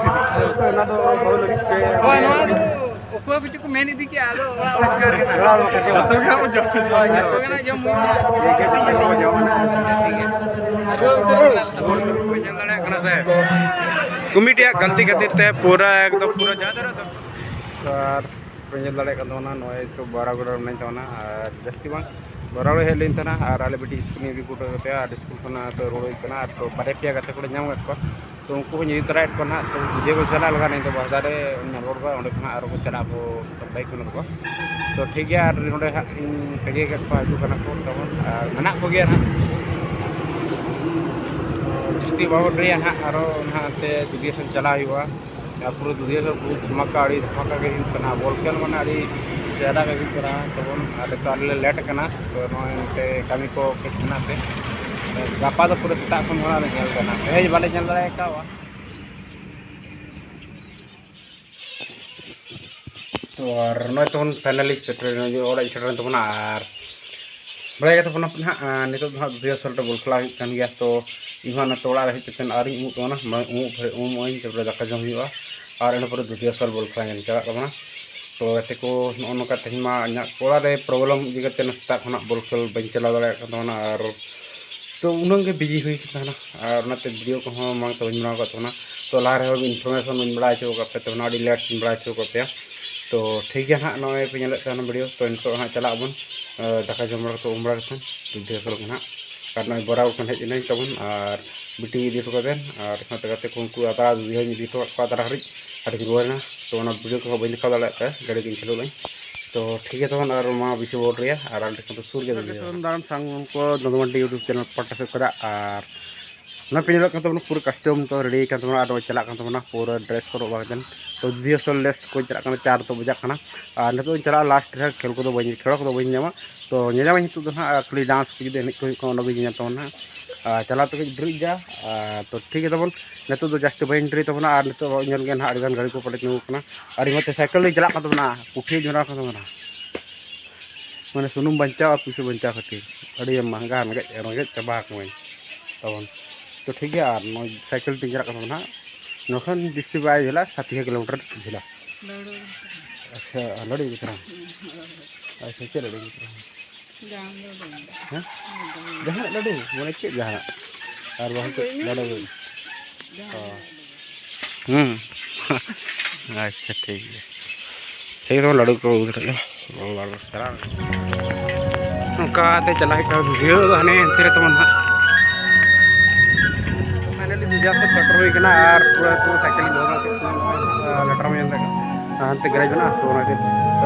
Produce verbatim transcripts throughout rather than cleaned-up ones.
ᱚᱱᱟ ᱫᱚ ᱵᱟᱹᱦᱩ ᱞᱟᱹᱜᱤᱫ ᱛᱮ ᱦᱳᱭ, ᱱᱚᱣᱟ ᱫᱚ ᱚᱠᱚᱭ ᱠᱚᱪᱚ ᱠᱚ ᱢᱮᱱ ᱤᱫᱤ ᱠᱮᱜᱼᱟ, ᱟᱫᱚ ᱚᱲᱟᱜ ᱚᱲᱟᱜ ᱠᱚ ᱡᱚᱢ᱾ ᱡᱚᱛᱚ ᱜᱮ ᱦᱟᱸᱜ ᱵᱚᱱ ᱡᱚᱢ᱾ ᱦᱳᱭ, ᱡᱚᱛᱚ ᱜᱮ ᱱᱟᱜ ᱡᱚᱢ ᱦᱩᱭᱩᱜᱼᱟ᱾ ᱴᱷᱤᱠ ᱜᱮᱭᱟ᱾ ᱟᱨ ᱨᱩᱣᱟᱹᱲ ᱩᱛᱟᱹᱨ ᱠᱟᱱᱟ ᱞᱮ ᱛᱟᱵᱚᱱ᱾ ᱧᱮᱞ ᱫᱟᱲᱮᱭᱟᱜ ᱠᱟᱱᱟ ᱥᱮ? ᱠᱚᱢᱤᱴᱤᱭᱟᱜ ᱜᱟᱹᱞᱛᱤ ᱠᱷᱟᱹᱛᱤᱨ ᱛᱮ ᱯᱩᱨᱟᱹ ᱮᱠᱫᱚᱢ ᱯᱩᱨᱟᱹ ᱡᱟᱦᱟᱸ ᱫᱷᱟᱨᱟ ᱫᱚ ᱟᱨ ᱯᱮ ᱧᱮᱞ ᱫᱟᱲᱮᱭᱟᱜ ᱠᱟᱱ ᱛᱟᱵᱚᱱᱟ, ᱱᱚᱜᱼᱚᱭ ᱛᱚ ᱵᱟᱨᱟᱜᱚᱲᱟ ᱨᱮ ᱢᱮᱱᱟᱜ ᱛᱟᱵᱚᱱᱟ᱾ ᱟᱨ ᱡᱟᱹᱥᱛᱤ ᱵᱟᱝ, ᱵᱟᱨᱟᱜᱚᱲᱟ ᱦᱮᱡ ᱞᱮᱱ ᱛᱟᱦᱮᱱᱟ ᱟᱨ ᱟᱞᱮ ᱢᱤᱫᱴᱤᱡ ᱥᱠᱩᱞ ᱤᱫᱤ ᱦᱚᱴᱚ ᱠᱟᱫᱮᱭᱟ ᱟᱨ ᱥᱠᱩᱞ ᱠᱷᱚᱱᱟᱜ ᱛᱚ ᱨᱩᱣᱟᱹᱲ ᱦᱩᱭᱩᱜ ᱠᱟᱱᱟ᱾ ᱟᱨ ᱛᱚ ᱵᱟᱨᱭᱟ ᱯᱮᱭᱟ ᱜᱟᱛᱮ ᱠᱚᱲᱟ ᱧᱟᱢ ᱠᱟᱫ ᱠᱚᱣᱟ, ᱛᱚ ᱩᱱᱠᱩ ᱦᱚᱸ ᱤᱫᱤ ᱛᱚᱨᱟᱭᱮᱫ ᱠᱚᱣᱟ ᱱᱟᱦᱟᱜ᱾ ᱛᱚ ᱡᱮ ᱠᱚ ᱪᱟᱞᱟᱜ ᱞᱟᱜᱟ ᱱᱤᱧ ᱫᱚ ᱵᱟᱥᱫᱟ ᱨᱮ ᱨᱚᱲ ᱠᱚᱣᱟ, ᱚᱸᱰᱮ ᱠᱷᱚᱱᱟᱜ ᱟᱨᱚ ᱠᱚ ᱪᱟᱞᱟᱜ ᱟᱠᱚ ᱵᱟᱭᱤᱠ ᱢᱮᱱᱟᱜ ᱛᱟᱠᱚᱣᱟ᱾ ᱛᱚ ᱴᱷᱤᱠ ᱜᱮᱭᱟ, ᱟᱨ ᱱᱚᱰᱮ ᱦᱟᱸᱜ ᱤᱧ ᱛᱟᱹᱜᱤ ᱟᱠᱟᱫ ᱠᱚᱣᱟ, ᱦᱤᱡᱩᱜ ᱠᱟᱱᱟ ᱠᱚ ᱛᱟᱵᱚᱱ, ᱟᱨ ᱢᱮᱱᱟᱜ ᱠᱚᱜᱮᱭᱟ ᱱᱟᱦᱟᱜ᱾ ᱡᱟᱹᱥᱛᱤ ᱵᱟᱵᱚᱱ ᱞᱟᱹᱭᱟ ᱱᱟᱦᱟᱜ, ᱟᱨᱚ ᱱᱟᱦᱟᱜ ᱚᱱᱛᱮ ᱫᱩᱫᱤᱭᱟᱹ ᱥᱮᱱ ᱪᱟᱞᱟᱜ ᱦᱩᱭᱩᱜᱼᱟ᱾ ᱟᱨ ᱯᱩᱨᱟᱹ ᱫᱩᱫᱤᱭᱟᱹ ᱥᱮᱱ ᱯᱩᱨᱟᱹ ᱫᱷᱟᱢᱟᱠᱟ, ᱟᱹᱰᱤ ᱫᱷᱟᱢᱟᱠᱟ ᱜᱮ ᱦᱩᱭᱩᱜ ᱠᱟᱱᱟ᱾ ᱵᱚᱞ ᱠᱷᱮᱞ ᱢᱟᱱᱮ ᱟᱹᱰᱤ ᱪᱮᱦᱨᱟ ᱜᱮ ᱦᱩᱭᱩᱜ ᱠᱟᱱᱟ ᱛᱟᱵᱚᱱ᱾ ᱟᱨ ᱱᱤᱛᱚᱜ ᱟᱞᱮ ᱞᱮ ᱞᱮᱴ ᱟᱠᱟᱱᱟ, ᱛᱚ ᱱᱚᱜᱼᱚᱭ ᱱᱚᱛᱮ ᱠᱟᱹᱢᱤ ᱠᱚ ᱠᱟᱹᱡ ᱢᱮᱱᱟᱜ ᱛᱮ ᱜᱟᱯᱟ ᱫᱚ ᱯᱩᱨᱟᱹ ᱥᱮᱛᱟᱜ ᱠᱷᱚᱱ ᱫᱚ ᱦᱟᱸᱜ ᱞᱮ ᱧᱮᱞ ᱠᱟᱱᱟ, ᱛᱮᱦᱮᱧ ᱵᱟᱞᱮ ᱧᱮᱞ ᱫᱟᱲᱮ ᱠᱟᱣᱟ᱾ ᱛᱚ ᱟᱨ ᱱᱚᱜᱼᱚᱭ ᱛᱟᱵᱚᱱ finally ᱥᱮᱴᱮᱨ ᱮᱱᱟ, ᱚᱲᱟᱜ ᱤᱧ ᱥᱮᱴᱮᱨ ᱮᱱ ᱛᱟᱵᱚᱱᱟ᱾ ᱟᱨ ᱵᱟᱲᱟᱭ ᱜᱮ ᱛᱟᱵᱚᱱᱟ ᱯᱮ ᱱᱟᱦᱟᱜ, ᱟᱨ ᱱᱤᱛᱚᱜ ᱫᱚ ᱦᱟᱸᱜ ᱫᱩᱫᱤᱭᱟᱹ ᱥᱚᱞ ᱨᱮ ᱵᱚᱞ ᱠᱷᱮᱞᱟ ᱦᱩᱭᱩᱜ ᱠᱟᱱ ᱜᱮᱭᱟ᱾ ᱛᱚ ᱤᱧ ᱦᱚᱸ ᱱᱤᱛᱚᱜ ᱚᱲᱟᱜ ᱨᱮ ᱦᱮᱡ ᱠᱟᱛᱮᱫ ᱟᱹᱣᱨᱤᱧ ᱩᱢᱩᱜ ᱛᱟᱵᱚᱱᱟ, ᱱᱚᱜᱼᱚᱭ ᱩᱢᱩᱜ ᱯᱷᱮᱨ ᱩᱢᱩᱜ ᱟᱹᱧ, ᱛᱟᱨᱯᱚᱨᱮ ᱫᱟᱠᱟ ᱡᱚᱢ ᱦᱩᱭᱩᱜᱼᱟ᱾ ᱟᱨ ᱤᱱᱟᱹ ᱯᱚᱨᱮ ᱫᱩᱫᱤᱭᱟᱹ ᱥᱚᱞ ᱵᱚᱞ ᱠᱷᱮᱞᱟ ᱧᱮᱞ ᱪᱟᱞᱟᱜ ᱛᱟᱵᱚᱱᱟ᱾ ᱛᱚ ᱜᱟᱛᱮ ᱠᱚ, ᱱᱚᱜᱼᱚ ᱱᱚᱝᱠᱟ ᱛᱮᱦᱮᱧ ᱢᱟ ᱤᱧᱟᱹᱜ ᱚᱲᱟᱜ ᱨᱮ problem ᱤᱫᱤ ᱠᱟᱛᱮᱫ ᱥᱮᱛᱟᱜ ᱠᱷᱚᱱᱟᱜ ᱵᱚᱞ ᱠᱷᱮᱞ ᱵᱟᱹᱧ ᱪᱟᱞᱟᱣ ᱫᱟᱲᱮᱭᱟᱜ ᱠᱟᱱ ᱛᱟᱵᱚᱱᱟ᱾ ᱟᱨ ᱛᱚ ᱩᱱᱟᱹᱜ ᱜᱮ busy ᱦᱩᱭ ᱠᱟᱱ ᱛᱟᱦᱮᱱᱟ, ᱟᱨ ᱚᱱᱟᱛᱮ video ᱠᱚᱦᱚᱸ ᱢᱟᱲᱟᱝ ᱛᱮ ᱵᱟᱹᱧ ᱵᱮᱱᱟᱣ ᱟᱠᱟᱫ ᱛᱟᱵᱚᱱᱟ᱾ ᱛᱚ ᱞᱟᱦᱟ ᱨᱮᱦᱚᱸ information ᱵᱟᱹᱧ ᱵᱟᱲᱟᱭ ᱦᱚᱪᱚ ᱟᱠᱟᱫ ᱯᱮ ᱛᱟᱵᱚᱱᱟ, ᱟᱹᱰᱤ late ᱤᱧ ᱵᱟᱲᱟᱭ ᱦᱚᱪᱚ ᱟᱠᱟᱫ ᱯᱮᱭᱟ᱾ ᱛᱚ ᱴᱷᱤᱠ ᱜᱮᱭᱟ ᱱᱟᱦᱟᱜ, ᱱᱚᱜᱼᱚᱭ ᱯᱮ ᱧᱮᱞᱮᱫ ᱛᱟᱦᱮᱱᱟ video᱾ ᱛᱚ ᱱᱤᱛᱚᱜ ᱦᱟᱸᱜ ᱪᱟᱞᱟᱜ ᱟᱵᱚᱱ, ᱟᱸ, ᱫᱟᱠᱟ ᱡᱚᱢ ᱵᱟᱲᱟ ᱠᱟᱛᱮ ᱩᱢ ᱵᱟᱲᱟ ᱠᱟᱛᱮ ᱫᱩᱫᱤᱭᱟᱹ ᱥᱚᱞ ᱜᱮ ᱱᱟᱦᱟᱜ᱾ ᱟᱨ ᱱᱚᱜᱼᱚᱭ ᱵᱚᱨᱟᱵᱚᱨ ᱠᱷᱚᱱ ᱦᱮᱡ ᱮᱱᱟᱹᱧ ᱛᱟᱵᱚᱱ, ᱟᱨ ᱵᱤᱴᱤ ᱤᱫᱤ ᱦᱚᱴᱚ ᱠᱟᱫᱮᱭᱟ, ᱟᱨ ᱥᱟᱶᱛᱮ ᱜᱟᱛᱮ ᱠᱚ ᱩᱱᱠᱩ ᱟᱫᱟ ᱫᱩᱫᱤᱭᱟᱹᱧ ᱤᱫᱤ ᱦᱚᱴᱚ ᱠᱟᱜ ᱠᱚᱣᱟ ᱟᱫᱟ ᱰᱟᱦᱟᱨᱤᱡ, ᱟᱨᱤᱧ ᱨᱩᱣᱟᱹᱲ ᱮᱱᱟ᱾ ᱛᱚ ᱚᱱᱟ video ᱠᱚᱦᱚᱸ ᱵᱟᱹᱧ ᱫᱮᱠᱷᱟᱣ ᱫᱟᱲᱮᱭᱟᱜ ᱛᱟᱭᱟ, ᱜᱟᱹᱰᱤ ᱨᱮᱜᱮᱧ ᱪᱟᱹᱞᱩ ᱞᱮᱱ᱾ ᱛᱚ ᱴᱷᱤᱠ ᱜᱮᱭᱟ ᱛᱟᱵᱚᱱ, ᱟᱨ ᱢᱟ ᱵᱮᱥᱤ ᱵᱚᱞ ᱨᱮᱭᱟ, ᱟᱨ ᱟᱞᱮ ᱴᱷᱮᱱ ᱠᱷᱚᱱ ᱫᱚ ᱥᱩᱨ ᱜᱮᱭᱟ ᱫᱩᱫᱤᱭᱟᱹ᱾ ᱫᱟᱬᱟᱱ ᱥᱟᱶ ᱩᱱᱠᱩ ᱫᱚᱫᱚᱢᱟᱱᱰᱤ YouTube channel ᱯᱟᱦᱴᱟ ᱥᱮᱫ ᱠᱷᱚᱱᱟᱜ᱾ ᱟᱨ ᱚᱱᱟ ᱯᱮ ᱧᱮᱞᱚᱜ ᱠᱟᱱ ᱛᱟᱵᱚᱱᱟ ᱯᱩᱨᱟᱹ costume ᱛᱚ ready ᱠᱟᱱ ᱛᱟᱵᱚᱱᱟ, ᱟᱨ ᱱᱚᱜᱼᱚᱭ ᱪᱟᱞᱟᱜ ᱠᱟᱱ ᱛᱟᱵᱚᱱᱟ ᱯᱩᱨᱟᱹ dress ᱠᱚ ᱦᱚᱨᱚᱜ ᱵᱟᱲᱟ ᱠᱟᱛᱮ᱾ ᱛᱚ ᱫᱩᱫᱤᱭᱟᱹ ᱥᱚᱞ last ᱠᱚ ᱪᱟᱞᱟᱜ ᱠᱟᱱᱟ, ᱪᱟᱨ ᱛᱚ ᱵᱟᱡᱟᱜ ᱠᱟᱱᱟ᱾ ᱟᱨ ᱱᱤᱛᱚᱜ ᱤᱧ ᱪᱟᱞᱟᱜᱼᱟ last ᱨᱮ, ᱠᱷᱮᱞ ᱠᱚᱫᱚ ᱵᱟᱹᱧ, ᱠᱷᱮᱞ ᱠᱚᱫᱚ ᱵᱟᱹᱧ ᱧᱟᱢᱟ᱾ ᱛᱚ ᱧᱮᱞ ᱧᱟᱢᱟᱹᱧ ᱱᱤᱛᱚᱜ ᱫᱚ ᱱᱟᱦᱟᱜ ᱠᱷᱟᱹᱞᱤ dance ᱠᱚ ᱡᱩᱫᱤ ᱮᱱᱮᱡ ᱠᱚ ᱦᱩᱭᱩᱜ ᱠᱷᱟᱱ ᱚᱱᱟ ᱜᱮ ᱧᱮᱞ ᱛᱟᱵᱚᱱ ᱱᱟᱦᱟᱜ᱾ ᱟᱨ ᱪᱟᱞᱟᱣ ᱛᱮᱜᱮ ᱰᱮᱨᱤᱜ ᱜᱮᱭᱟ᱾ ᱟᱨ ᱛᱚ ᱴᱷᱤᱠ ᱜᱮ ᱛᱟᱵᱚᱱ, ᱱᱤᱛᱚᱜ ᱫᱚ ᱡᱟᱹᱥᱛᱤ ᱵᱟᱹᱧ ᱰᱮᱨᱤ ᱛᱟᱵᱚᱱᱟ᱾ ᱟᱨ ᱱᱤᱛᱚᱜ ᱧᱮᱞ ᱜᱮ ᱱᱟᱦᱟᱜ ᱟᱹᱰᱤᱜᱟᱱ ᱜᱟᱹᱰᱤ ᱠᱚ ᱯᱟᱞᱮ ᱛᱤᱸᱜᱩ ᱠᱟᱱᱟ᱾ ᱟᱨ ᱤᱧ ᱢᱟᱛᱚ ᱥᱟᱭᱠᱮᱞ ᱛᱮᱧ ᱪᱟᱞᱟᱜ ᱠᱟᱱ ᱛᱟᱵᱚᱱᱟ, ᱯᱩᱴᱷᱤ ᱡᱚᱱᱟ ᱠᱟᱱ ᱛᱟᱵᱚᱱᱟ᱾ ᱢᱟᱱᱮ ᱥᱩᱱᱩᱢ ᱵᱟᱧᱪᱟᱣ ᱟᱨ ᱯᱩᱭᱥᱟᱹ ᱵᱟᱧᱪᱟᱣ ᱠᱷᱟᱹᱛᱤᱨ ᱟᱹᱰᱤ ᱢᱟᱦᱜᱟ, ᱨᱮᱸᱜᱮᱡ, ᱨᱮᱸᱜᱮᱡ ᱪᱟᱵᱟ ᱟᱠᱟᱱᱟᱹᱧ ᱛᱟᱵᱚᱱ᱾ ᱛᱚ ᱴᱷᱤᱠ ᱜᱮᱭᱟ, ᱟᱨ ᱱᱚᱜᱼᱚᱭ ᱥᱟᱭᱠᱮᱞ ᱛᱮᱧ ᱪᱟᱞᱟᱜ ᱠᱟᱱ ᱛᱟᱵᱚᱱᱟ ᱦᱟᱸᱜ᱾ ᱱᱚᱰᱮ ᱠᱷᱚᱱ ᱵᱤᱥᱛᱤ ᱵᱟᱭ ᱡᱷᱟᱹᱞᱟ, ᱥᱟᱛ ᱠᱤᱞᱳᱢᱤᱴᱟᱨ ᱡᱷᱟᱹᱞᱟ᱾ ᱟᱪᱪᱷᱟ, ᱞᱟᱹᱰᱩ ᱟᱹᱜᱩ ᱛᱚᱨᱟ᱾ ᱟᱪᱪᱷᱟ, ᱪᱮᱫ ᱞᱟᱹᱰᱩ ᱟᱹᱜᱩ ᱛᱚᱨᱟ? ᱦᱮᱸ? ᱡᱟᱦᱟᱱᱟᱜ ᱞᱟᱹᱰᱩ, ᱢᱟᱱᱮ ᱪᱮᱫ ᱡᱟᱦᱟᱱᱟᱜ? ᱟᱨ ᱵᱟᱝ ᱪᱮᱫ ᱞᱟᱹᱰᱩ ᱟᱹᱜᱩ? ᱦᱩᱸ᱾ ᱟᱪᱪᱷᱟ, ᱴᱷᱤᱠ ᱜᱮᱭᱟ᱾ ᱴᱷᱤᱠ ᱜᱮᱭᱟ, ᱞᱟᱹᱰᱩ ᱠᱚ ᱟᱹᱜᱩ ᱫᱟᱲᱮᱭᱟᱜ ᱠᱟᱱᱟ᱾ ᱵᱟᱨ ᱵᱟᱨ ᱪᱟᱞᱟᱣ᱾ ᱚᱱᱠᱟᱛᱮ ᱪᱟᱞᱟᱜ ᱦᱩᱭᱩᱜ ᱠᱟᱱᱟ, ᱵᱷᱤᱲ ᱫᱚ ᱦᱟᱱᱮ ᱦᱟᱱᱛᱮ ᱨᱮ ᱛᱟᱵᱚᱱ ᱦᱟᱸᱜ᱾ Finally ᱵᱟᱡᱟᱨ ᱥᱮᱫ ᱥᱮᱴᱮᱨ ᱦᱩᱭ ᱠᱟᱱᱟ ᱟᱨ ᱯᱩᱨᱟᱹ ᱯᱩᱨᱟᱹ ᱥᱟᱭᱠᱮᱞ ᱤᱧ ᱫᱚᱦᱚ ᱠᱟᱜ ᱛᱤᱧᱟ, ᱞᱮᱴᱟᱨ ᱢᱟ ᱧᱮᱞ ᱫᱟᱲᱮᱭᱟᱜ ᱠᱟᱱᱟ᱾ ᱦᱟᱱᱛᱮ ᱜᱮᱨᱮᱡᱽ ᱢᱮᱱᱟᱜᱼᱟ, ᱛᱚ ᱚᱱᱟᱛᱮ,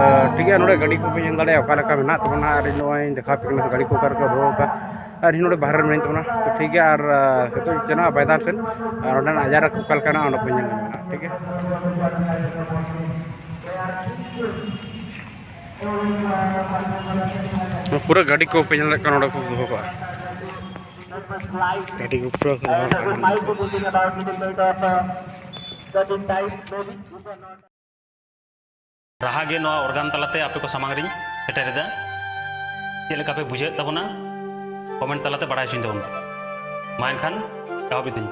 ᱟᱸ, ᱴᱷᱤᱠ ᱜᱮᱭᱟ, ᱱᱚᱰᱮ ᱜᱟᱹᱰᱤ ᱠᱚᱯᱮ ᱧᱮᱞ ᱫᱟᱲᱮᱭᱟᱜᱼᱟ ᱚᱠᱟ ᱞᱮᱠᱟ ᱢᱮᱱᱟᱜ ᱛᱟᱵᱚᱱᱟ ᱟᱨ ᱤᱧ ᱱᱚᱜᱼᱚᱭ ᱤᱧ ᱫᱮᱠᱷᱟᱣ ᱟᱯᱮ ᱠᱟᱱᱟ ᱜᱟᱹᱰᱤ ᱠᱚ ᱚᱠᱟ ᱨᱮᱠᱚ ᱫᱚᱦᱚ ᱠᱟᱜᱼᱟ᱾ ᱟᱨ ᱤᱧ ᱱᱚᱰᱮ ᱵᱟᱦᱨᱮ ᱨᱮ ᱢᱮᱱᱟᱜ ᱛᱟᱵᱚᱱᱟ, ᱛᱚ ᱴᱷᱤᱠ ᱜᱮᱭᱟ, ᱟᱨ, ᱟᱸ, ᱱᱤᱛᱚᱜ ᱪᱟᱞᱟᱜᱼᱟ ᱵᱟᱭᱫᱟᱨ ᱥᱮᱫ ᱟᱨ ᱚᱸᱰᱮᱱᱟᱜ ᱟᱡᱟᱨ ᱚᱠᱟ ᱞᱮᱠᱟᱱᱟ ᱚᱸᱰᱮ ᱯᱮ ᱧᱮᱞ ᱧᱟᱢᱟ, ᱴᱷᱤᱠ ᱜᱮᱭᱟ᱾ ᱯᱩᱨᱟᱹ ᱜᱟᱹᱰᱤ ᱠᱚ ᱯᱮ ᱧᱮᱞ ᱫᱟᱲᱮᱭᱟᱜ ᱠᱟᱱᱟ, ᱱᱚᱰᱮ ᱠᱚ ᱫᱚᱦᱚ ᱠᱟᱜᱼᱟ᱾ ᱜᱟᱹᱰᱤ ᱠᱚ ᱯᱩᱨᱟᱹ ᱠᱚ ᱫᱚᱦᱚ ᱠᱟᱜᱼᱟ᱾ ᱨᱟᱦᱟ ᱜᱮ ᱱᱚᱣᱟ ᱚᱨᱜᱟᱱ ᱛᱟᱞᱟᱛᱮ ᱟᱯᱮ ᱠᱚ ᱥᱟᱢᱟᱝ ᱨᱤᱧ ᱥᱮᱴᱮᱨ ᱮᱫᱟ᱾ ᱪᱮᱫ ᱞᱮᱠᱟ ᱯᱮ ᱵᱩᱡᱷᱟᱹᱣᱮᱫ ᱛᱟᱵᱚᱱᱟ, ᱠᱚᱢᱮᱱᱴ ᱛᱟᱞᱟᱛᱮ ᱵᱟᱲᱟᱭ ᱦᱚᱪᱚᱧ ᱛᱟᱵᱚᱱ ᱯᱮ᱾ ᱢᱟ ᱮᱱᱠᱷᱟᱱ ᱮᱦᱚᱵ ᱤᱫᱟᱹᱧ᱾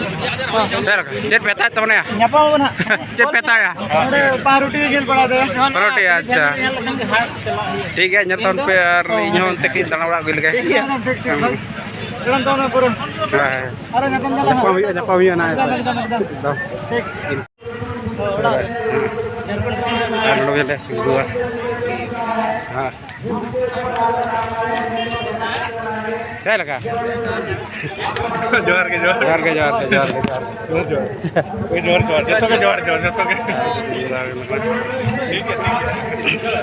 ᱪᱮᱫ ᱞᱮᱠᱟ? ᱪᱮᱫ ᱯᱮ ᱦᱟᱛᱟᱣᱮᱫ ᱛᱟᱵᱚᱱᱟ? ᱧᱟᱯᱟᱢ ᱟᱵᱚᱱ ᱦᱟᱸᱜ᱾ ᱪᱮᱫ ᱯᱮ ᱦᱟᱛᱟᱣᱟ? ᱱᱚᱰᱮ ᱯᱟᱣᱨᱩᱴᱤ ᱜᱮ ᱧᱮᱞ ᱵᱟᱲᱟ ᱫᱚ᱾ ᱯᱟᱣᱨᱩᱴᱤ, ᱟᱪᱪᱷᱟ᱾ ᱴᱷᱤᱠ ᱜᱮᱭᱟ, ᱧᱮᱞ ᱛᱟᱵᱚᱱ ᱯᱮ ᱟᱨ ᱤᱧ ᱦᱚᱸ ᱚᱱᱛᱮ ᱠᱟᱹᱡ ᱫᱟᱬᱟ ᱵᱟᱲᱟ ᱟᱹᱜᱩᱭ ᱞᱮᱜᱮ᱾ ᱴᱷᱤᱠ ᱜᱮᱭᱟ, ᱴᱷᱤᱠ, ᱴᱷᱤᱠ, ᱴᱷᱤᱠ᱾ ᱮᱠᱫᱚᱢ ᱫᱚ ᱯᱩᱨᱟᱹ᱾ ᱦᱮᱸ, ᱦᱮᱸ᱾ ᱟᱨᱚ ᱧᱟᱯᱟᱢ ᱫᱟᱲᱮᱭᱟᱜᱼᱟ᱾ ᱧᱟᱯᱟᱢ ᱦᱩᱭᱩᱜᱼᱟ, ᱧᱟᱯᱟᱢ ᱦᱩᱭᱩᱜᱼᱟ ᱱᱟᱦᱟᱜ᱾ ᱮᱠᱫᱚᱢ, ᱮᱠᱫᱚᱢ, ᱮᱠᱫᱚᱢ᱾ ᱴᱷᱤᱠ᱾ ᱦᱮᱸ, ᱚᱲᱟᱜ ᱨᱮ᱾ ᱡᱷᱟᱲᱠᱷᱚᱸᱰ ᱫᱤᱥᱚᱢ ᱨᱮ᱾ ᱟᱨ ᱱᱚᱰᱮ ᱜᱮᱞᱮ ᱛᱤᱸᱜᱩᱣᱟ᱾ ᱦᱮᱸ᱾ ᱪᱮᱫ ᱞᱮᱠᱟ? ᱡᱚᱦᱟᱨ ᱜᱮ, ᱡᱚᱦᱟᱨ᱾ ᱡᱚᱦᱟᱨ ᱜᱮ, ᱡᱚᱦᱟᱨ ᱜᱮ, ᱡᱚᱦᱟᱨ ᱜᱮ, ᱡᱚᱦᱟᱨ ᱜᱮ᱾ ᱦᱳᱭ, ᱡᱚᱦᱟᱨ, ᱡᱚᱦᱟᱨ᱾ ᱡᱚᱛᱚ ᱜᱮ ᱡᱚᱦᱟᱨ, ᱡᱚᱦᱟᱨ, ᱡᱚᱛᱚ ᱜᱮ᱾ ᱴᱷᱤᱠ ᱜᱮᱭᱟ, ᱴᱷᱤᱠ ᱜᱮᱭᱟ᱾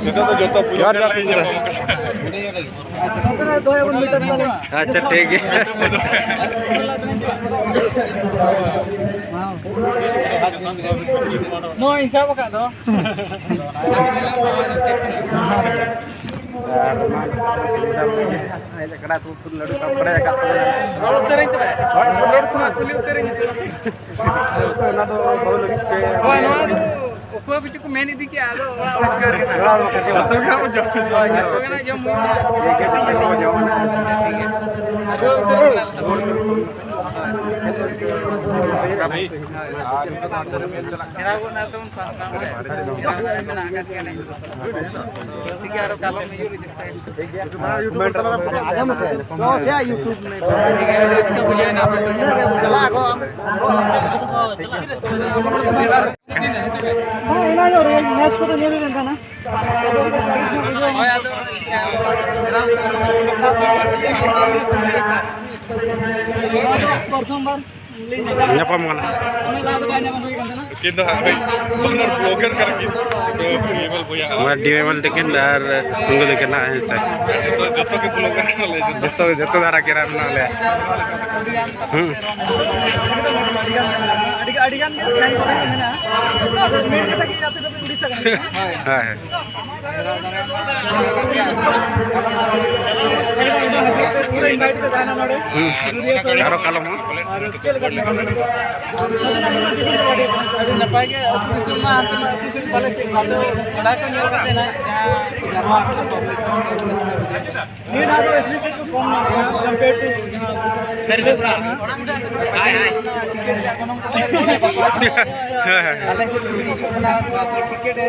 ᱱᱤᱛᱚᱜ ᱫᱚ ᱡᱚᱛᱚ ᱯᱩᱡᱟᱹ ᱡᱚᱦᱟᱨ, ᱡᱚᱦᱟᱨ, ᱞᱟᱹᱭ ᱥᱤᱝᱨᱟᱹᱭ᱾ ᱧᱟᱯᱟᱢ ᱠᱟᱱᱟ᱾ ᱟᱪᱪᱷᱟ, ᱴᱷᱤᱠ ᱜᱮᱭᱟ᱾ ᱱᱚᱣᱟᱧ ᱥᱟᱵ ᱟᱠᱟᱫ ᱫᱚ᱾ ᱟᱨ ᱚᱱᱟ ᱠᱚᱲᱟ ᱠᱚ ᱞᱟᱹᱰᱩ ᱠᱚ ᱵᱟᱲᱟᱭ ᱟᱠᱟᱫ ᱛᱟᱵᱚᱱᱟ᱾ ᱦᱚᱲ ᱩᱛᱟᱹᱨᱟᱹᱧ ᱛᱚᱵᱮ᱾ ᱦᱚᱲ ᱠᱚ ᱠᱩᱞᱤ ᱩᱛᱟᱹᱨᱟᱹᱧ᱾ ᱚᱱᱟ ᱫᱚ ᱵᱟᱹᱦᱩ ᱞᱟᱹᱜᱤᱫ ᱛᱮ᱾ ᱦᱳᱭ, ᱱᱚᱣᱟ ᱫᱚ ᱚᱠᱚᱭ ᱠᱚᱪᱚ ᱠᱚ ᱢᱮᱱ ᱤᱫᱤ ᱠᱮᱜᱼᱟ, ᱟᱫᱚ ᱚᱲᱟᱜ ᱚᱲᱟᱜ ᱠᱟᱨ ᱠᱟᱱᱟ᱾ ᱚᱲᱟᱜ ᱚᱲᱟᱜ ᱠᱟᱨ ᱠᱟᱱᱟ᱾ ᱦᱳᱭ, ᱡᱚᱛᱚ ᱜᱮ ᱦᱟᱸᱜ ᱵᱚᱱ ᱡᱚᱢ ᱦᱳᱭ, ᱡᱚᱛᱚ ᱜᱮ ᱦᱟᱸᱜ ᱵᱚᱱ ᱡᱚᱢ᱾ ᱴᱷᱤᱠ ᱜᱮᱭᱟ᱾ ᱟᱨ ᱨᱩᱣᱟᱹᱲ ᱩᱛᱟᱹᱨ ᱠᱟᱱᱟ ᱞᱮ᱾ ᱯᱷᱮᱨᱟᱣ ᱜᱚᱫ ᱱᱟ ᱛᱟᱵᱚᱱ ᱯᱟᱥᱱᱟᱣ ᱢᱟ᱾ ᱢᱮᱱᱟᱜ ᱟᱠᱟᱫ ᱜᱮᱭᱟ ᱱᱤᱛ ᱫᱚ᱾ ᱴᱷᱤᱠ ᱜᱮᱭᱟ, ᱟᱨᱚ ᱠᱟᱞᱚᱢ ᱦᱤᱡᱩᱜ ᱞᱟᱹᱜᱤᱫ ᱛᱮ᱾ ᱟᱸᱡᱚᱢ ᱢᱮᱥᱮ᱾ ᱪᱟᱞᱟᱜ ᱟᱠᱚ ᱟᱢ᱾ ᱦᱮᱸ, ᱮᱱᱟᱝ ᱧᱚᱜ ᱨᱮ ᱢᱮᱪ ᱠᱚᱫᱚ ᱧᱮᱞ ᱦᱩᱭ ᱞᱮᱱ ᱛᱟᱦᱮᱱᱟ᱾ ᱦᱳᱭ, ᱟᱫᱚ ᱪᱤᱠᱟᱹᱭᱟ? ᱯᱨᱚᱛᱷᱚᱢ ᱵᱟᱨ ᱧᱟᱯᱟᱢ ᱠᱟᱱᱟ᱾ ᱩᱱᱠᱤᱱ ᱫᱚ ᱦᱟᱸᱜ ᱵᱟᱱᱟᱨ ᱵᱞᱚᱜᱟᱨ ᱠᱟᱱᱟ ᱠᱤᱱ᱾ So, ᱰᱤ ᱮᱢ ᱮᱞ ᱵᱚᱭᱦᱟ᱾ ᱱᱚᱣᱟ ᱰᱤ ᱮᱢ ᱮᱞ ᱛᱟᱹᱠᱤᱱ ᱟᱨ ᱥᱤᱝᱜᱩ ᱛᱟᱹᱠᱤᱱ ᱦᱟᱸᱜ, ᱦᱮᱸ ᱥᱮ? ᱡᱚᱛᱚ, ᱡᱚᱛᱚ ᱜᱮ ᱵᱞᱚᱜᱟᱨ ᱠᱟᱱᱟ ᱞᱮ, ᱡᱚᱛᱚ᱾ ᱡᱚᱛᱚ, ᱡᱚᱛᱚ ᱫᱷᱟᱨᱟ ᱜᱮ ᱢᱮᱱᱟᱜ ᱞᱮᱭᱟ᱾ ᱦᱩᱸ᱾ ᱟᱹᱰᱤ, ᱟᱹᱰᱤ ᱜᱟᱱ ᱜᱮ ᱯᱷᱮᱱ ᱠᱚ ᱢᱮᱱᱟᱜᱼᱟ᱾ ᱟᱫᱚ ᱢᱮᱱ ᱠᱟᱛᱷᱟ ᱜᱮ ᱟᱯᱮ ᱫᱚᱯᱮ ᱩᱲᱤᱥᱥᱟ ᱠᱟᱱᱟ? ᱦᱳᱭ, ᱦᱳᱭ᱾ ᱦᱩᱸ᱾ ᱟᱨᱚ ᱠᱟᱞᱚᱢ ᱦᱚᱸ᱾ ᱟᱹᱰᱤ ᱱᱟᱯᱟᱭ ᱜᱮ, ᱟᱹᱛᱩ ᱫᱤᱥᱚᱢ ᱢᱟ ᱦᱟᱱᱛᱮ ᱢᱟ ᱟᱹᱛᱩ ᱫᱤᱥᱚᱢ ᱵᱟᱞᱮ ᱪᱮᱫ, ᱟᱫᱚ ᱚᱱᱟ ᱠᱚ ᱧᱮᱞ ᱠᱟᱛᱮ ᱱᱟᱜ ᱡᱟᱦᱟᱸ ᱱᱤᱭᱟᱹ ᱫᱷᱟᱣ ᱫᱚ ᱮᱥ ᱵᱤ ᱯᱤ ᱠᱚ ᱠᱚᱢ ᱧᱚᱜ ᱜᱮᱭᱟ, compared to ᱡᱟᱦᱟᱸ ᱯᱨᱤᱵᱷᱤᱭᱟᱥ ᱤᱭᱟᱨ ᱨᱮᱱᱟᱜ᱾ ᱦᱳᱭ, ᱦᱳᱭ᱾ ᱴᱤᱠᱤᱴ ᱨᱮᱭᱟᱜ ᱜᱚᱱᱚᱝ ᱠᱚ ᱦᱮᱸ, ᱦᱮᱸ᱾ ᱟᱞᱮ ᱥᱮᱫ ᱠᱷᱚᱱ ᱦᱤᱡᱩᱜ ᱠᱟᱱᱟ, ᱱᱚᱣᱟ ᱠᱚ ᱴᱤᱠᱤᱴ ᱨᱮ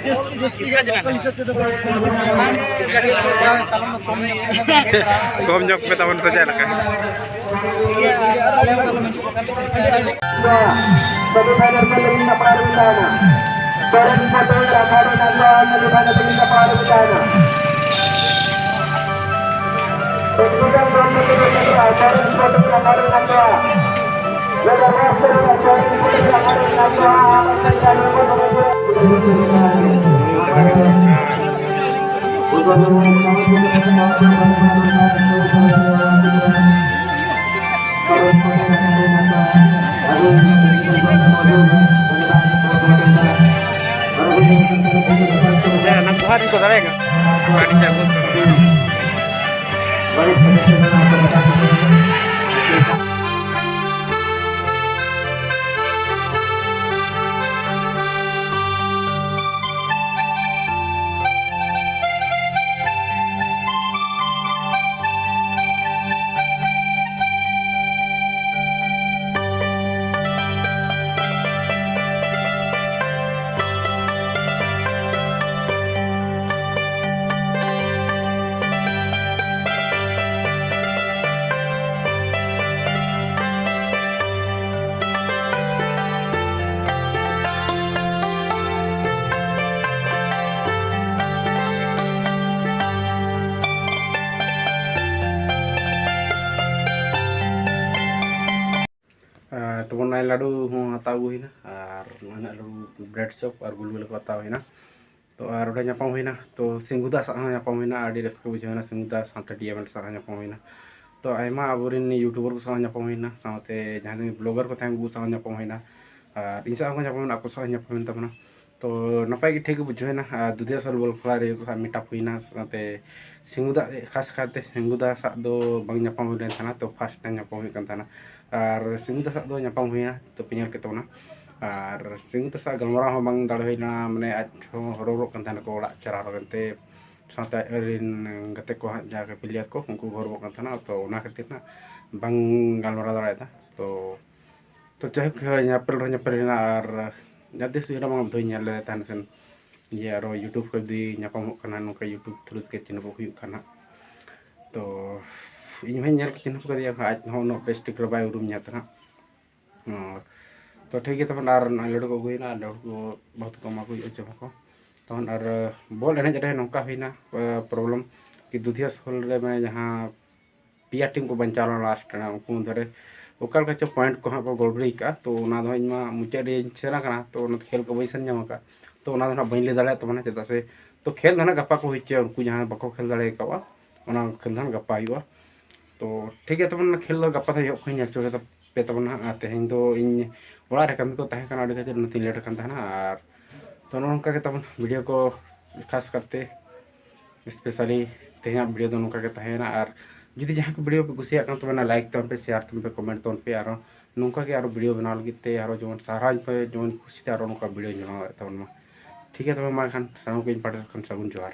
ᱡᱟᱹᱥᱛᱤ, ᱡᱟᱹᱥᱛᱤ ᱜᱮ ᱞᱳᱠᱟᱞ ᱦᱤᱥᱟᱹᱵ ᱛᱮᱫᱚ ᱠᱚ ᱨᱮᱥᱯᱚᱱᱥᱤᱵᱽ ᱜᱮᱭᱟ᱾ ᱚᱱᱟᱜᱮ ᱠᱟᱹᱴᱤᱡ ᱛᱷᱚᱲᱟ ᱠᱟᱨᱚᱱ ᱫᱚ ᱠᱚᱢ ᱧᱚᱜ ᱜᱮᱭᱟ᱾ ᱠᱚᱢ ᱧᱚᱜ ᱯᱮ ᱛᱟᱵᱚᱱ ᱥᱮ ᱪᱮᱫ ᱞᱮᱠᱟ? ᱴᱷᱤᱠ ᱜᱮᱭᱟ, ᱟᱞᱮ ᱦᱚᱸ ᱠᱟᱞᱚᱢ ᱦᱤᱡᱩᱜ ᱠᱟᱱ ᱞᱮ ᱪᱮᱥᱴᱟᱭᱟ᱾ ᱥᱮᱢᱤ ᱯᱷᱟᱭᱱᱟᱞ ᱠᱷᱮᱞ ᱞᱟᱹᱜᱤᱫ ᱥᱟᱯᱲᱟᱣ ᱨᱮ ᱢᱮᱱᱟᱜᱼᱟ᱾ ᱥᱚᱨᱮᱱ ᱯᱟᱴᱮᱞ ᱟᱠᱷᱟᱲᱟ ᱨᱮᱱᱟᱜ ᱫᱚ ᱥᱮᱢᱤ ᱯᱷᱟᱭᱱᱟᱞ ᱞᱟᱹᱜᱤᱫ ᱥᱟᱯᱲᱟᱣ ᱨᱮ ᱢᱮᱱᱟᱜᱼᱟ᱾ ᱮᱰᱢᱤᱥᱚᱱ ᱫᱚ ᱥᱚᱨᱮᱱ ᱯᱟᱴᱮᱞ ᱟᱠᱷᱟᱲᱟ ᱨᱮᱱᱟᱜ ᱫᱚ ᱫᱩ ᱦᱟᱡᱟᱨ ᱵᱟᱨ ᱥᱮᱨᱢᱟ ᱥᱚᱨᱮᱱ ᱯᱟᱴᱮᱞ ᱟᱠᱷᱟᱲᱟ ᱨᱮᱱᱟᱜ ᱫᱚ ᱦᱮᱸ, ᱚᱱᱟ ᱠᱚ ᱦᱟᱸᱜ ᱠᱚ ᱫᱟᱲᱮᱭᱟᱜ ᱠᱟᱱᱟ᱾ ᱟᱹᱰᱤ ᱡᱟᱹᱜᱩ᱾ ᱟᱨ ᱛᱟᱵᱚᱱ ᱱᱚᱜᱼᱚᱭ ᱞᱟᱹᱰᱩ ᱦᱚᱸ ᱦᱟᱛᱟᱣ ᱟᱹᱜᱩ ᱦᱩᱭᱱᱟ, ᱟᱨ ᱱᱚᱜᱼᱚᱭ ᱱᱟᱜ ᱞᱟᱹᱰᱩ, ᱵᱨᱮᱰ ᱪᱚᱯ ᱟᱨ ᱜᱩᱞᱜᱩᱞᱟᱹ ᱠᱚ ᱦᱟᱛᱟᱣ ᱦᱩᱭᱱᱟ᱾ ᱛᱚ ᱟᱨ ᱚᱸᱰᱮ ᱧᱟᱯᱟᱢ ᱦᱩᱭᱱᱟ, ᱛᱚ ᱥᱤᱝᱜᱩᱫᱟ ᱥᱟᱶ ᱦᱚᱸ ᱧᱟᱯᱟᱢ ᱦᱩᱭᱱᱟ, ᱟᱹᱰᱤ ᱨᱟᱹᱥᱠᱟᱹ ᱵᱩᱡᱷᱟᱹᱣ ᱮᱱᱟ᱾ ᱥᱤᱝᱜᱩᱫᱟ ᱥᱟᱶᱛᱮ ᱰᱤ ᱮᱢ ᱮᱞ ᱥᱟᱶ ᱦᱚᱸ ᱧᱟᱯᱟᱢ ᱦᱩᱭᱱᱟ᱾ ᱛᱚ ᱟᱭᱢᱟ ᱟᱵᱚᱨᱮᱱ ᱭᱩᱴᱩᱵᱟᱨ ᱠᱚ ᱥᱟᱶ ᱧᱟᱯᱟᱢ ᱦᱩᱭᱱᱟ, ᱥᱟᱶᱛᱮ ᱡᱟᱦᱟᱸᱭ ᱵᱞᱚᱜᱟᱨ ᱠᱚ ᱛᱟᱦᱮᱸ ᱩᱱᱠᱩ ᱥᱟᱶ ᱧᱟᱯᱟᱢ ᱦᱩᱭᱱᱟ, ᱟᱨ ᱤᱧ ᱥᱟᱶ ᱦᱚᱸᱠᱚ ᱧᱟᱯᱟᱢ ᱮᱱᱟ, ᱟᱠᱚ ᱥᱟᱶ ᱦᱚᱸ ᱧᱟᱯᱟᱢ ᱦᱩᱭᱮᱱ ᱛᱟᱵᱚᱱᱟ᱾ ᱛᱚ ᱱᱟᱯᱟᱭ ᱜᱮ ᱴᱷᱤᱠ ᱜᱮ ᱵᱩᱡᱷᱟᱹᱣ ᱮᱱᱟ᱾ ᱟᱨ ᱫᱩᱫᱤᱭᱟ ᱥᱚᱞ ᱵᱚᱞ ᱠᱷᱮᱞᱟ ᱨᱮ ᱡᱚᱛᱚ ᱥᱟᱶ meet up ᱦᱩᱭᱱᱟ, ᱥᱟᱶᱛᱮ ᱥᱤᱝᱜᱩᱫᱟ, ᱠᱷᱟᱥ ᱠᱟᱨᱛᱮ ᱥᱤᱝᱜᱩᱫᱟ ᱥᱟᱶ ᱫᱚ ᱵᱟᱝ ᱧᱟᱯᱟᱢ ᱦᱩᱭ ᱞᱮᱱ ᱛᱟᱦᱮᱱᱟ, ᱛᱚ first time ᱧᱟᱯᱟᱢ ᱦᱩᱭᱩᱜ ᱠᱟᱱ ᱛᱟᱦᱮᱱᱟ᱾ ᱟᱨ ᱥᱤᱝᱜᱩᱫᱟ ᱥᱟᱶ ᱫᱚ ᱧᱟᱯᱟᱢ ᱦᱩᱭᱱᱟ, ᱛᱚ ᱯᱮ ᱧᱮᱞ ᱠᱮᱫ ᱛᱟᱵᱚᱱᱟ᱾ ᱟᱨ ᱥᱤᱝᱜᱩ ᱛᱟᱠᱚ ᱥᱟᱶ ᱜᱟᱞᱢᱟᱨᱟᱣ ᱦᱚᱸ ᱵᱟᱝ ᱫᱟᱲᱮ ᱦᱩᱭ ᱞᱮᱱᱟ, ᱢᱟᱱᱮ ᱟᱡ ᱦᱚᱸ ᱦᱚᱨᱚᱵᱚᱨᱚᱜ ᱠᱟᱱ ᱛᱟᱦᱮᱱᱟᱠᱚ ᱚᱲᱟᱜ ᱪᱟᱞᱟᱣ ᱞᱟᱹᱜᱤᱫ ᱛᱮ, ᱥᱟᱶᱛᱮ ᱟᱡ ᱨᱮᱱ ᱜᱟᱛᱮ ᱠᱚ ᱦᱟᱸᱜ ᱡᱟᱦᱟᱸ ᱠᱚ ᱯᱞᱮᱭᱟᱨ ᱠᱚ ᱩᱱᱠᱩ ᱠᱚ ᱦᱚᱨᱚᱵᱚᱨᱚᱜ ᱠᱟᱱ ᱛᱟᱦᱮᱱᱟ᱾ ᱛᱚ ᱚᱱᱟ ᱠᱷᱟᱹᱛᱤᱨ ᱦᱟᱸᱜ ᱵᱟᱝ ᱜᱟᱞᱢᱟᱨᱟᱣ ᱫᱟᱲᱮᱭᱟᱫᱟ᱾ ᱛᱚ ᱛᱚ ᱡᱟᱭᱦᱳᱠ, ᱧᱮᱯᱮᱞ ᱨᱮ ᱧᱮᱯᱮᱞ ᱦᱩᱭᱱᱟ ᱟᱨ ᱡᱟᱦᱟᱸ ᱛᱤᱥ ᱦᱩᱭᱱᱟ ᱵᱟᱝ ᱵᱷᱤᱰᱤᱭᱳᱧ ᱧᱮᱞ ᱞᱮᱫ ᱛᱟᱦᱮᱱ ᱥᱮᱱ, ᱡᱮ ᱟᱨᱚ YouTube ᱠᱚᱨᱮ ᱡᱩᱫᱤ ᱧᱟᱯᱟᱢᱚᱜ ᱠᱟᱱᱟ ᱱᱚᱝᱠᱟ YouTube through ᱛᱮ ᱪᱤᱱᱦᱟᱹᱯ ᱦᱩᱭᱩᱜ ᱠᱟᱱᱟ᱾ ᱛᱚ ᱤᱧ ᱦᱚᱸᱧ ᱧᱮᱞ ᱪᱤᱱᱦᱟᱹᱯ ᱠᱟᱫᱮᱭᱟ, ᱟᱡ ᱦᱚᱸ ᱩᱱᱟᱹᱜ ᱵᱮᱥ ᱴᱷᱤᱠ ᱨᱮ ᱵᱟᱭ ᱩᱨᱩᱢᱤᱧᱟ ᱛᱟᱦᱮᱸᱫ᱾ ᱚ, ᱛᱚ ᱴᱷᱤᱠ ᱜᱮᱭᱟ, ᱛᱚᱠᱷᱚᱱ ᱟᱨ ᱱᱚᱜᱼᱚᱭ ᱞᱟᱹᱰᱩ ᱠᱚ ᱟᱹᱜᱩᱭᱮᱱᱟ ᱟᱨ ᱞᱟᱹᱰᱩ ᱠᱚ ᱵᱟᱹᱦᱩ ᱛᱟᱠᱚ ᱮᱢᱟ ᱠᱚ ᱦᱩᱭᱩᱜᱼᱟ ᱡᱚᱢᱟ ᱠᱚ᱾ ᱛᱚᱠᱷᱚᱱ ᱟᱨ ᱵᱚᱞ ᱮᱱᱮᱡ ᱨᱮ ᱱᱚᱝᱠᱟ ᱦᱩᱭᱱᱟ ᱯᱨᱚᱵᱞᱮᱢ ᱠᱤ ᱫᱩᱫᱷᱤᱭᱟ ᱥᱳᱞ ᱨᱮ ᱢᱟᱱᱮ ᱡᱟᱦᱟᱸ ᱯᱮᱭᱟ ᱴᱤᱢ ᱠᱚ ᱵᱟᱧᱪᱟᱣ ᱞᱮᱱᱟ ᱞᱟᱥᱴ ᱨᱮ, ᱩᱱᱠᱩ ᱢᱚᱫᱽᱫᱷᱮ ᱨᱮ ᱚᱠᱟ ᱞᱮᱠᱟ ᱪᱚ ᱯᱚᱭᱮᱱᱴ ᱠᱚ ᱦᱟᱸᱜ ᱠᱚ ᱜᱚᱲᱵᱚᱲᱤ ᱠᱟᱜᱼᱟ᱾ ᱛᱚ ᱚᱱᱟ ᱫᱚ ᱦᱟᱸᱜ ᱤᱧ ᱢᱟ ᱢᱩᱪᱟᱹᱫ ᱨᱮᱧ ᱥᱮᱱ ᱟᱠᱟᱱᱟ, ᱛᱚ ᱚᱱᱟ ᱠᱷᱮᱞ ᱠᱚ ᱵᱟᱹᱧ ᱥᱮᱱ ᱧᱟᱢ ᱟᱠᱟᱫ᱾ ᱛᱚ ᱚᱱᱟ ᱫᱚ ᱦᱟᱸᱜ ᱵᱟᱹᱧ ᱞᱟᱹᱭ ᱫᱟᱲᱮᱭᱟᱜ ᱛᱟᱵᱚᱱᱟ, ᱪᱮᱫᱟᱜ ᱥᱮ ᱛᱚ ᱠᱷᱮᱞ ᱫᱚ ᱦᱟᱸᱜ ᱜᱟᱯᱟ ᱠᱚ ᱦᱩᱭ ᱦᱚᱪᱚᱭᱟ, ᱩᱱᱠᱩ ᱡᱟᱦᱟᱸᱭ ᱵᱟᱠᱚ ᱠᱷᱮᱞ ᱫᱟᱲᱮ ᱟᱠᱟᱫᱼᱟ ᱚᱱᱟ ᱠᱷᱮᱞ ᱫᱚ ᱦᱟᱸᱜ ᱜᱟᱯᱟ ᱦᱩᱭᱩᱜᱼᱟ᱾ ᱛᱚ ᱴᱷᱤᱠ ᱜᱮᱭᱟ, ᱛᱟᱵᱚᱱ ᱠᱷᱮᱞ ᱫᱚ ᱜᱟᱯᱟ ᱫᱚ ᱮᱦᱚᱵ ᱠᱷᱚᱱ ᱧᱮᱞ ᱦᱚᱪᱚ ᱯᱮ ᱛᱟᱵᱚᱱᱟ ᱦᱟᱸᱜ᱾ ᱟᱨ ᱛᱮᱦᱮᱧ ᱫᱚ ᱤᱧ ᱚᱲᱟᱜ ᱨᱮ ᱠᱟᱹᱢᱤ ᱠᱚ ᱛᱟᱦᱮᱸ ᱠᱟᱱᱟ ᱟᱹᱰᱤ ᱠᱷᱟᱹᱛᱤᱨ ᱚᱱᱟᱛᱮᱧ ᱞᱮᱴ ᱟᱠᱟᱱ ᱛᱟᱦᱮᱱᱟ᱾ ᱟᱨ ᱛᱚ ᱱᱚᱜᱼᱚ ᱱᱚᱝᱠᱟ ᱜᱮ ᱛᱟᱵᱚᱱ ᱵᱷᱤᱰᱤᱭᱳ ᱠᱚ ᱠᱷᱟᱥ ᱠᱟᱨᱛᱮ ᱥᱯᱮᱥᱟᱞᱤ ᱛᱮᱦᱮᱧᱟᱜ ᱵᱷᱤᱰᱤᱭᱳ ᱫᱚ ᱱᱚᱝᱠᱟ ᱜᱮ ᱛᱟᱦᱮᱸᱭᱮᱱᱟ᱾ ᱟᱨ ᱡᱩᱫᱤ ᱡᱟᱦᱟᱸᱭ ᱠᱚ ᱵᱷᱤᱰᱤᱭᱳ ᱯᱮ ᱠᱩᱥᱤᱭᱟᱜ ᱠᱟᱱ ᱛᱟᱵᱚᱱᱟ, ᱞᱟᱭᱤᱠ ᱛᱟᱵᱚᱱ ᱯᱮ, ᱥᱮᱭᱟᱨ ᱛᱟᱵᱚᱱ ᱯᱮ, ᱠᱚᱢᱮᱱᱴ ᱛᱟᱵᱚᱱ ᱯᱮ, ᱟᱨᱚ ᱱᱚᱝᱠᱟ ᱜᱮ ᱟᱨᱚ ᱵᱷᱤᱰᱤᱭᱳ ᱵᱮᱱᱟᱣ ᱞᱟᱹᱜᱤᱫ ᱛᱮ ᱟᱨᱚ ᱡᱮᱢᱚᱱ ᱥᱟᱨᱦᱟᱣ ᱯᱮ, ᱡᱮᱢᱚᱱ ᱠᱩᱥᱤᱛᱮ ᱟᱨᱚ ᱱᱚᱝᱠᱟ ᱵᱷᱤᱰᱤᱭᱳ ᱵᱮᱱᱟᱣ ᱫᱟᱲᱮᱭᱟᱜ ᱛᱟᱵᱚᱱ ᱢᱟ᱾ ᱴᱷᱤᱠ ᱜᱮᱭᱟ, ᱛᱚᱵᱮ ᱢᱟ ᱮᱱᱠᱷᱟᱱ ᱥᱟᱱᱟᱢ ᱠᱚ ᱤᱧ ᱯᱟᱦᱴᱟ ᱠᱷᱚᱱ ᱥᱟᱹᱜᱩᱱ ᱡᱚᱦᱟᱨ᱾